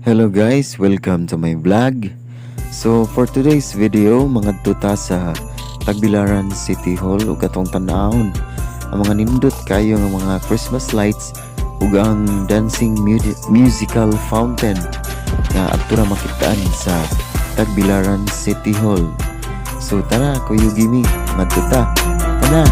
Hello guys, welcome to my vlog. So for today's video, mangadto ta sa Tagbilaran City Hall ug atong tan-awon ang mga nindot kayo nga mga Christmas lights ug ang dancing musical fountain nga adto ra makitaan sa Tagbilaran City Hall. So tara, kuyugi mi, ngadto ta. Tara.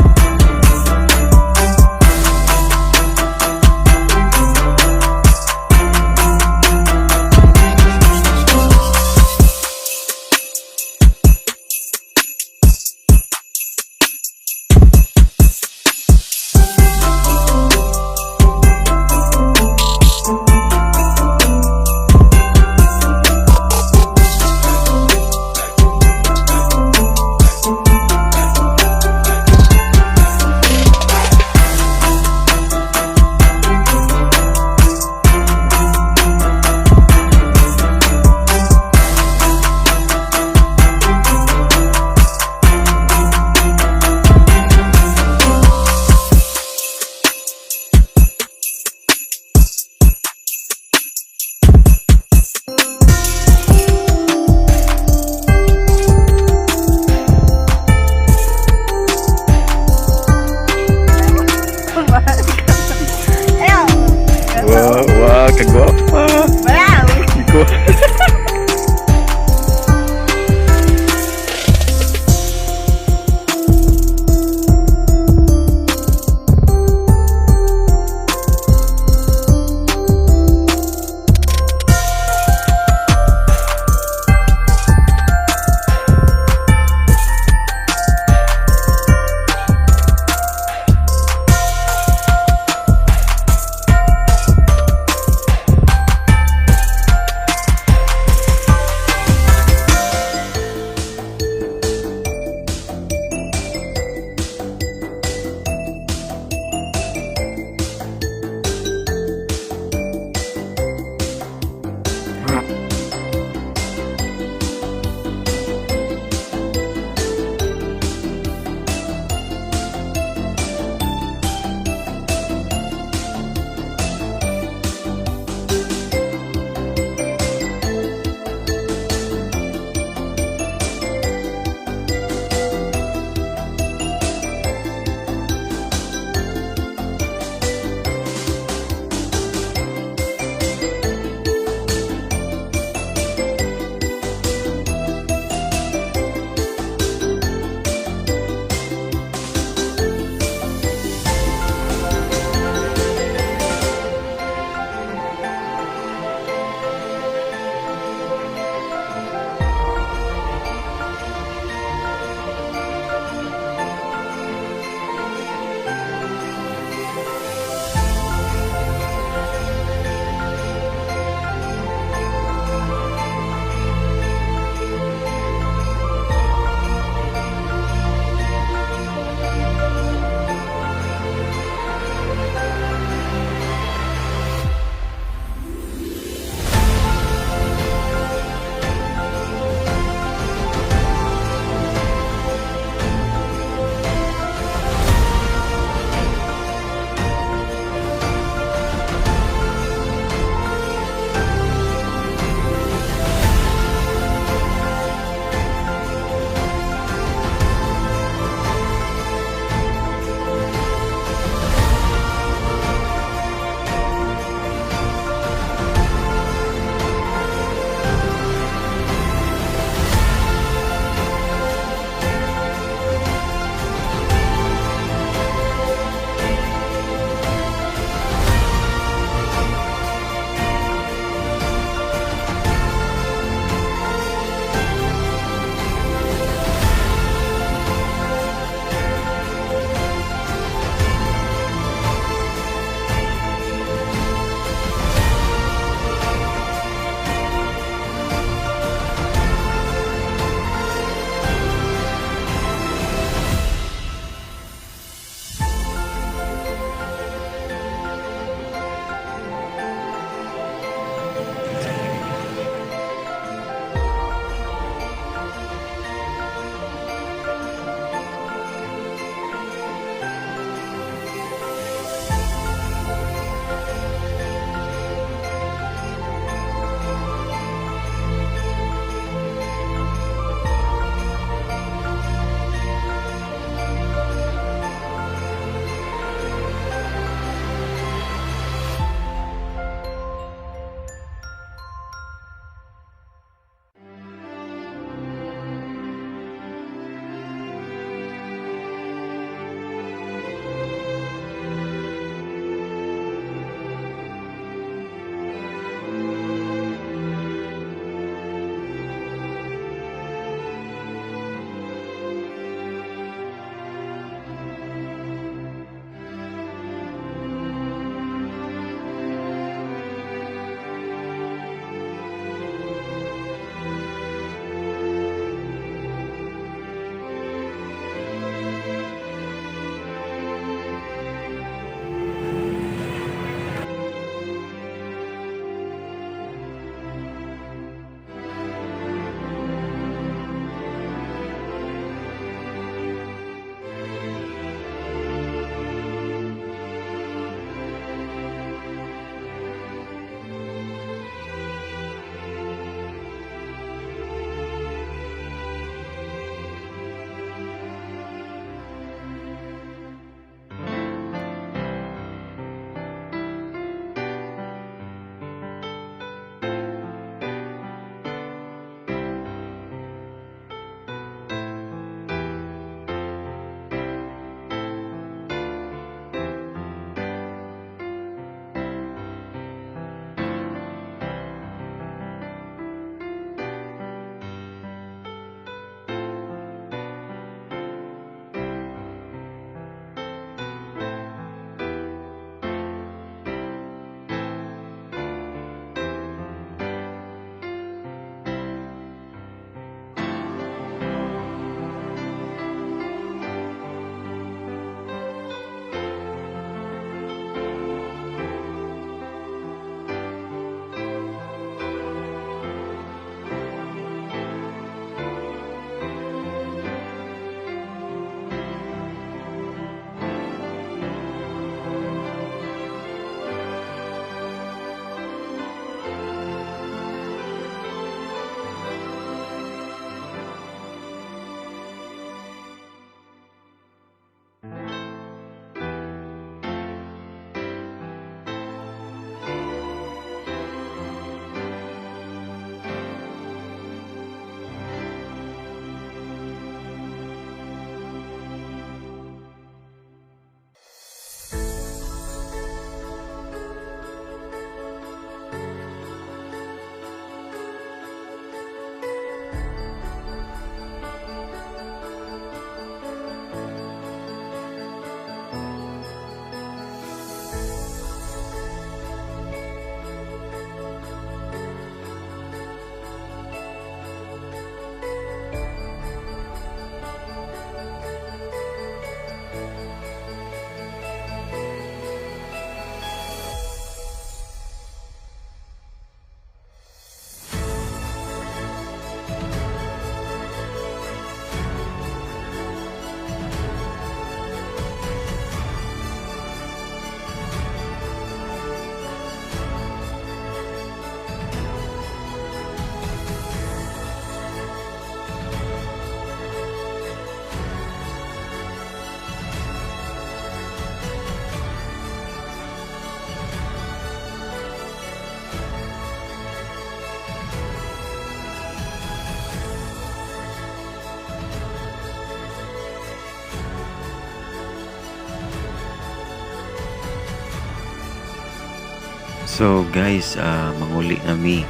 So guys, manguli na mi.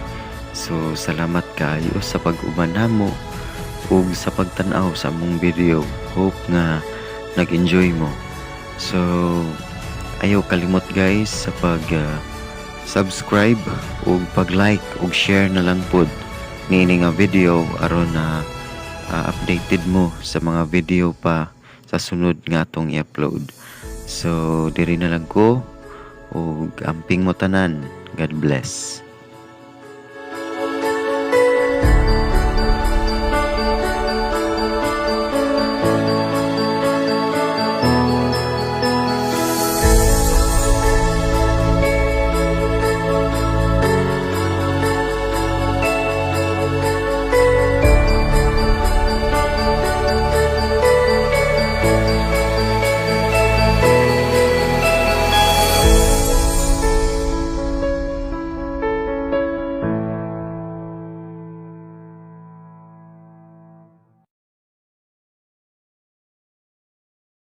So salamat kaayo sa pag-uban namo ug sa pagtan-aw sa among video. Hope nga nag-enjoy mo. So ayaw kalimot, guys, sa pag subscribe ug pag-like ug share na lang pud niini nga video aron na updated mo sa mga video pa sa sunod nga atong i-upload. So diri na lang ko ug amping mo tanan. God bless.